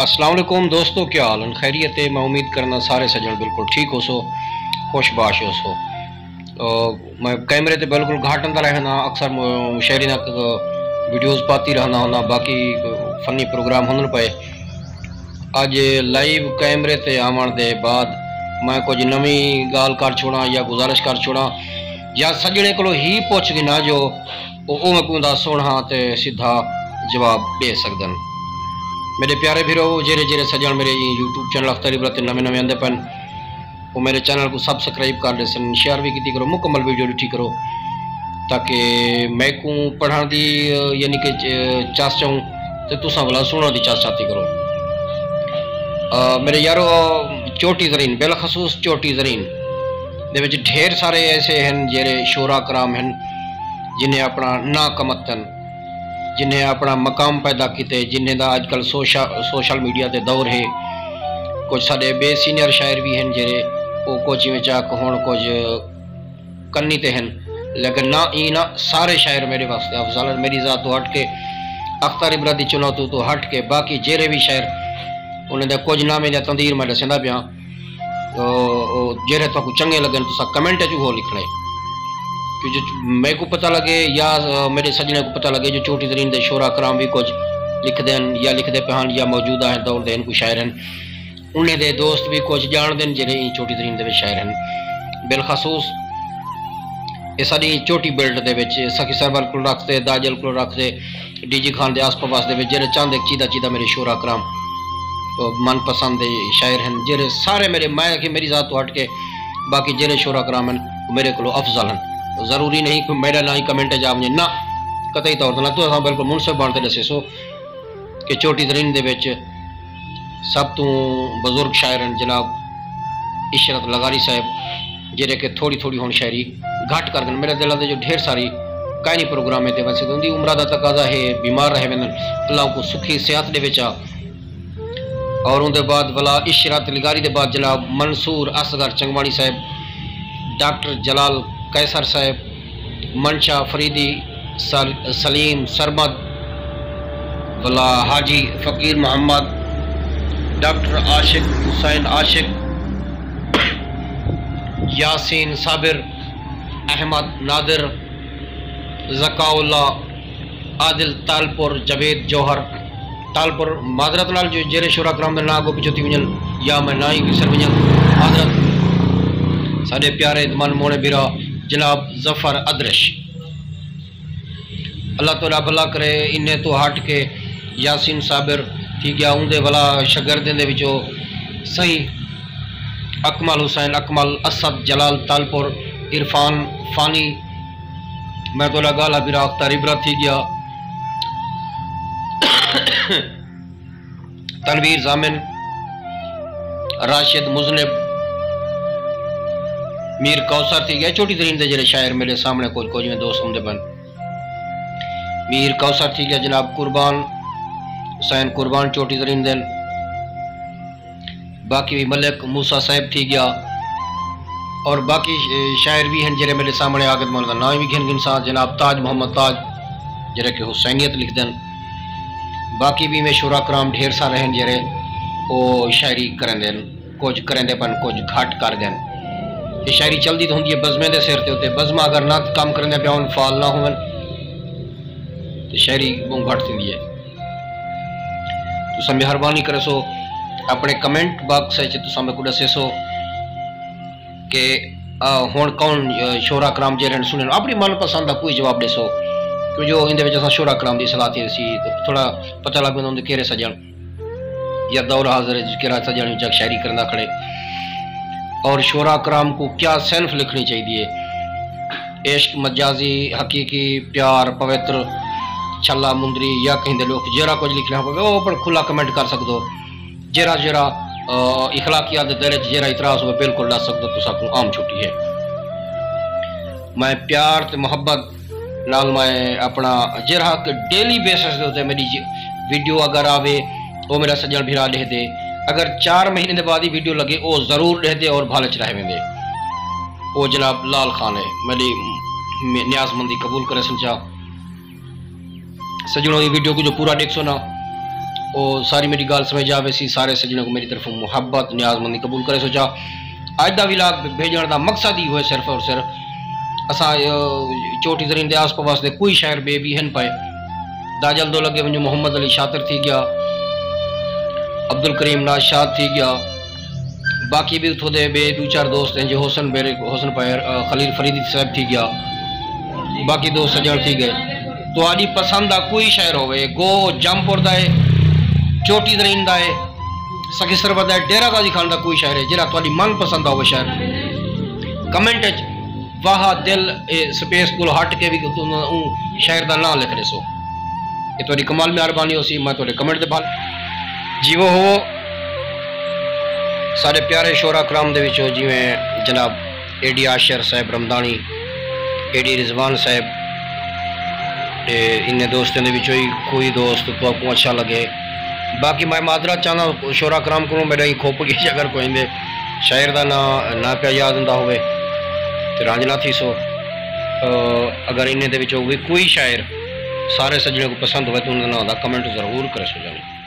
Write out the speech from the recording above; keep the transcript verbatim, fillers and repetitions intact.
السلام علیکم دوستو، کیا حال ہن؟ خیریت ہے؟ میں امید کرنا سارے سجݨ بالکل ٹھیک ہوسو، خوش باش ہوسو۔ آ، میں کیمرے تے بالکل گھٹ اندر رہنا، اکثر م-، شاعری نال ویڈیوز پاتی رہنا ہونا، باقی فنی پروگرام ہوندن پئے۔ اڄ لائیو کیمرے تے آوݨ دے بعد میں کجھ نویں ڳالھ کر چھوڑاں یا گزارش کر چھوڑاں یا سڄݨیں کولو ہی پچھ گھناں جو او اوویں کوں دا سوہݨا تے سدھا جواب ݙے سڳدن۔ میݙے پیارے بھیرو، جیرھے جیرھے سڄݨ میݙے ایں یوٹیوب چینل اختر عبرت نویں نویں آندے پن، او میݙے چینل کوں سبسکرائب کر ݙیسن، شیئر وی کیتی کرو، مکمل ویڈیو ݙٹھی کرو، تاکہ میکوں پڑھݨ دی، یعنی کہ چ-، چس چاہوں تے تساں ولا سݨݨ دی چس چاتی کرو۔ آ، میݙے یارو، چوٹی زرین، بالخصوص چوٹی زرین دے وچ ڈھیر سارے ایسے ہن جیرھے شعراء کرام ہن، جنہیں اپݨا ناں کمتن، جنہیں اپݨا مقام پیدا کیتے، جنہیں دا اڄ کل سوشا-، سوشل میڈیا تے دور ہے۔ کجھ ساݙے ٻئے سینئر شاعر وی ہن جیرھے او کجھ وچ آ ہݨ کجھ کنی تے ہن، لیکن نہ ایں نہ سارے شاعر میݙے واسطے افضل ہن۔ میݙی ذات توں ہٹ کے، اختر عبرت دی چنوتو توں ہٹ کے باقی جیرھے وی شاعر، انہیں دے کجھ نامیں دا تندیر میں ݙسیندا پیاں۔ او، او جیرھے تہاکوں چنڳے لڳن، تساں کمنٹ اچ اوہو لکھݨے۔ کہ جو میکوں پتہ لڳے یا، آ، میݙے سڄݨیں کوں پتہ لڳے جو چوٹی زرین دے شعراء کرام وی کجھ لکھدے ہن یا لکھدے پئے ہن یا موجودہ ہن، دور دے ہن، کوئی شاعر ہن۔ انہیں دے دوست وی کجھ ڄاݨدن جیرھے ایں چوٹی زرین دے وچ شاعر ہن۔ بالخصوص اے ساݙی چوٹی بیلٹ دے وچ سخی سرور کولو رکھ تے، داجل کولو رکھ تے، ڈی جی خان دے آس پاس دے وچ جیرھے چند ہک چیدہ چیدہ میݙے شعراء کرام، او، من پسند دے شاعر ہن، جیرھے سارے میݙے، میں آکھے میݙی ذات توں ہٹ کے باقی جیرھے شعراء کرام ہن، او میݙے کولو افضل ہن۔ ضروری نہیں کہ میݙا ناں ہی کمنٹ اچ آ ونڄے، نہ، قطعی طور تے نہ۔ تساں بالکل منصف بݨ تے ݙسیسو کہ چوٹی زرین دے وچ سب توں بزرگ شاعر ہن جناب عشرت لغاری صاحب، جیرھے کہ تھوڑی تھوڑی ہݨ شاعری گھٹ کر ڳن۔ میݙے دل اندر جو ڈھیر ساری کائنی پروگرامیں تے ویسے تاں اوندی عمرہ دا تقاضا ہے، بیمار رہ ویندن، اللہ کوں سکھی صحت ݙیوے چا۔ اور اوندے بعد ولا عشرت لغاری دے بعد جناب منصور اصغر چنگواݨی صاحب، ڈاکٹر جلال قیصر صاحب، منشا فریدی، سل-، سلیم سرمد، ولا حاجی فقیر محمد، ڈاکٹر عاشق حسین عاشق، یاسین صابر، احمد نادر، ذکاء اللہ، عادل تالپور، جاوید جوہر تالپور۔ معذرت نال جو جیرھے شعراء کرام دے ناں اڳوں پچھوں تھی ونڄن یا میں ناں ہی وسر ونڄاں، معذرت۔ ساݙے پیارے من موہݨے بھرا جناب ظفر ادرش، اللہ تعالیٰ بھلا کرے۔ انہیں توں ہٹ کے یاسین صابر تھی ڳیا، اوندے ولا شاگردیں دے وچوں سئیں اکمل حسین اکمل، اسد جلال تالپور، عرفان فانی، میں تہاݙا ڳالھا بھرا اختر عبرت تھی ڳیا، تنویر ضامن، راشد مذنب، میر کوثر تھی ڳیا۔ چوٹی زرین دے جیرھے شاعر میݙے سامݨے کجھ کجھ میں دوست ہوندے پن۔ میر کوثر تھی ڳیا جناب قربان حسین قربان چوٹی زرین دے ہن۔ باقی وی ملک موسیٰ صاحب تھی ڳیا۔ اور باقی ش-، شاعر وی ہن جیرھے میݙے سامݨے آ ڳن، میں انہاں دا ناں وی گھن گھنساں، جناب تاج محمد تاج، جیرھے کہ حسینیت لکھدن۔ باقی وی میں شعراء کرام ڈھیر سارے ہن جیرھے او شاعری کریندے ہن، کجھ کریندے پن، کجھ گھٹ کر ڳن۔ اے شاعری چلدی تاں ہوندی ہے بزمیں دے سر تے اتے، بزماں اگر نہ کم کریندے پیا ہون، فعال نہ ہوون، تے شاعری ٻہوں گھٹ تھیندی ہے۔ تساں مہربانی کریسو، اپݨے کمنٹ باکس وچ تساں میکوں ݙسیسو کہ، آ، ہݨ کون، آ، شعراء کرام جیرھے ہن سݨن، اپݨی من پسند دا کوئی جواب ݙیسو، کیوں جو ایندے وچ اساں شعراء کرام دی اصلاح تھی سی، تھوڑا پتہ لڳ ویندے ہوندے کیڑھے سڄݨ یا دور حاضر وچ کیڑھا سڄݨ وچ شاعری کریندا کھڑے، اور شعراء کرام کوں کیا صنف لکھݨی چاہیدی ہے۔ عشق مجازی، حقیقی، پیار، پوتر، چھلا مندری یا کہیں دے ݙکھ، جیڑھا کجھ لکھݨا ہووے، او اپݨ کھلا کمنٹ کر سڳدو۔ جیڑھا، جیڑھا، آ، اخلاقیات دے دائرے وچ جیڑھا اعتراض ہووے، بالکل ݙس سڳدو، تساکوں عام چھٹی ہے۔ میں پیار تے محبت نال میں اپݨا جیڑھا کہ ڈیلی بیسس دے اتے میݙی جی-، ویڈیو اگر آوے، او میݙا سڄݨ بھرا ݙیہدے۔ اگر چار مہینے دے بعد ہی ویڈیو لڳے، او ضرور ݙیہدے اور بھال وچ رہ ویندے۔ او جناب لال خان ہے، میݙی م-، نیاز مندی قبول کریسن چا۔ سڄݨو، ایں ویڈیو کوں جو پورا ݙیکھسو نا، او ساری میری ڳالھ سمجھ آوے سی۔ سارے سڄݨاں کوں میری طرفوں محبت، نیاز مندی قبول کرے سوچا۔ اڄ دا ولاگ بھیجݨ دا مقصد ہی ہوئے صرف اور صرف اساں، اے، چوٹی زرین دے آس پاس دے کوئی شاعر ٻئے بھی ہن پئے۔ داجل دو لڳے ونڄو، محمد علی شاطر تھی ڳیا، عبدالکریم ناز شاد تھی ڳیا، باقی بھی اتھوں دے ٻئے ݙو چار دوست ہیں جو حسن بیرے، حسن پیر، آ، خلیل فریدی صاحب تھی ڳیا، باقی دوست سڄݨ تھی ڳئے۔ تہاݙی پسند دا کوئی شاعر ہووے، گو جم پور دا ہے، چوٹی زرین دا ہے، سخی سرور دا ہے، ڈیرہ غازی خان دا کوئی شاعر ہے جیڑھا تہاݙی من پسند دا ہووے شاعر، کمنٹ اچ واہ دل اے سپیس کولوں ہٹ کے وی توں اوں شاعر دا ناں لکھ ݙیسو۔ اے تہاݙی کمال مہربانی ہوسی، میں تہاݙے کمنٹ دے بھال۔ جیوو ہوو ساݙے پیارے شعراء کرام دے وچوں، جیویں جناب اے ڈی عاشر صاحب رمدانی، اے ڈی رضوان صاحب، تے انہیں دوستیں دے وچوں ہی کوئی دوست تہاکوں اچھا لگے۔ باقی میں معذرت چاہنداں شعراء کرام کولوں، میݙا ایں کھوپڑی اچ اگر کوئی اندے شاعر دا ناں نہ پیا یاد ہوندا ہووے تے رنج نہ تھیسو۔ آ، اگر انہیں دے وچوں وی کوئی شاعر سارے سڄݨیں کوں پسند ہووے تاں انہاں دا ناں دا کمنٹ ضرور کریسو جناب۔